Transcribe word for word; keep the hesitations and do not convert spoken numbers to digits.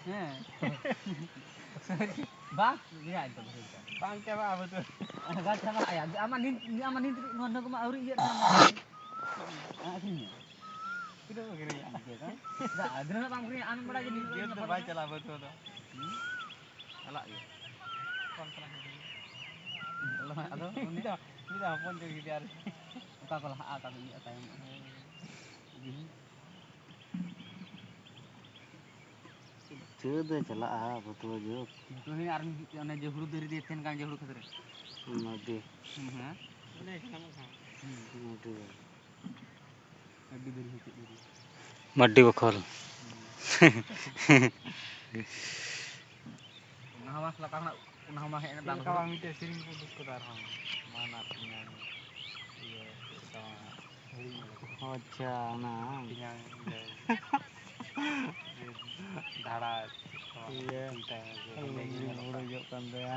ᱦᱮᱸ᱾ ᱵᱟᱝ, ᱤᱭᱟᱹ, ᱮᱠᱫᱚᱢ, ᱮᱠᱫᱚᱢ᱾ ᱵᱟᱝ ᱪᱟᱵᱟᱜᱼᱟ, ᱵᱟᱹᱛᱩᱣᱟᱹ᱾ ᱵᱟᱝ ᱪᱟᱵᱟᱜᱼᱟ, ᱟᱢᱟᱜ ᱱᱤᱛ, ᱟᱢᱟᱜ ᱱᱤᱛ ᱱᱚᱣᱟ ᱱᱚᱣᱟ ᱠᱚᱢᱟ ᱟᱹᱣᱨᱤ ᱤᱭᱟᱹᱜ ᱛᱟᱢᱟ᱾ ᱟᱹᱠᱷᱨᱤᱧᱟ᱾ ᱛᱤᱱᱟᱹᱜ ᱵᱚ ᱠᱤᱨᱤᱧᱟ? ᱤᱭᱟᱹ ᱫᱚ᱾ ᱟᱫᱚ ᱱᱟᱜ ᱵᱟᱢ ᱟᱹᱠᱷᱨᱤᱧᱟ, ᱟᱢ ᱵᱟᱲᱟᱭ ᱡᱮ ᱱᱤᱛ ᱡᱮᱛ ᱫᱚ ᱵᱟᱭ ᱪᱟᱞᱟᱜᱼᱟ, ᱵᱟᱹᱛᱩᱣᱟᱹ ᱫᱚ᱾ ᱦᱩᱸ? ᱪᱟᱞᱟᱜ ᱜᱮᱭᱟ᱾ ᱟᱫᱚ ᱩᱱᱤ ᱫᱚ, ᱩᱱᱤ ᱫᱚ ᱦᱚᱯᱚᱱ ᱡᱳᱨ ᱜᱮᱭᱟ ᱟᱨ ᱚᱠᱟ ᱠᱚ ᱞᱟᱦᱟᱜᱼᱟ, ᱚᱠᱟ ᱠᱚ ᱤᱭᱟᱹᱜᱼᱟ, ᱛᱟᱭᱚᱢᱚᱜᱼᱟ᱾ ᱦᱮᱸ᱾ ᱪᱟᱹᱛ ᱫᱚ ᱪᱟᱞᱟᱜᱼᱟ, ᱵᱟᱹᱛᱩᱣᱟᱹ ᱡᱩᱜᱽ᱾ ᱱᱤᱛᱚᱜ ᱦᱮᱸ ᱟᱨ ᱢᱤᱫ ᱚᱱᱮ ᱡᱮ ᱦᱩᱲᱩ ᱫᱟᱨᱮ ᱨᱮ ᱛᱟᱦᱮᱱ ᱠᱟᱱ ᱡᱮ ᱦᱩᱲᱩ ᱠᱷᱟᱹᱫᱽᱨᱟᱹ᱾ ᱢᱟᱹᱰᱤ᱾ ᱦᱮᱸ᱾ ᱢᱟᱹᱰᱤ᱾ ᱟᱹᱰᱤ ᱫᱟᱨᱮ ᱦᱚᱸ ᱪᱮᱫ ᱫᱟᱨᱮ? ᱢᱟᱹᱰᱤ ᱵᱟᱠᱷᱳᱞ᱾ ᱚᱱᱟ ᱦᱚᱸ ᱢᱟ ᱞᱟᱛᱟᱨ ᱠᱷᱚᱱᱟᱜ, ᱚᱱᱟ ᱦᱚᱸ ᱢᱟ ᱦᱮᱡ ᱮᱱᱟ ᱪᱮᱫ ᱞᱮᱠᱟ ᱵᱟᱝ ᱢᱤᱫᱴᱮᱡ ᱥᱮᱨᱮᱧ ᱠᱚ ᱩᱰᱩᱠ ᱠᱟᱫᱟ ᱟᱨᱦᱚᱸ, ᱢᱟᱱᱟ ᱛᱮᱧᱟᱝ, ᱤᱭᱟᱹ, ᱪᱮᱫ ᱞᱮᱠᱟ ᱵᱟᱝ? ᱦᱤᱲᱤᱧ ᱠᱟᱫᱟ᱾ ᱚ, ᱟᱪᱪᱷᱟ, ᱚᱱᱟ᱾ ᱛᱮᱧᱟᱝ, ᱤᱭᱟᱹ, ᱫᱟᱲᱟ, ᱪᱮᱫ ᱠᱚ ᱵᱟᱝ? ᱤᱭᱟᱹ, ᱦᱤᱲᱤᱧ ᱛᱟᱭᱟ, ᱡᱮ ᱦᱮᱸᱫᱮ ᱜᱮ ᱧᱮᱞᱚᱜ ᱠᱟᱱ᱾ ᱵᱩᱲᱩᱡᱚᱜ ᱠᱟᱱ ᱛᱟᱭᱟ᱾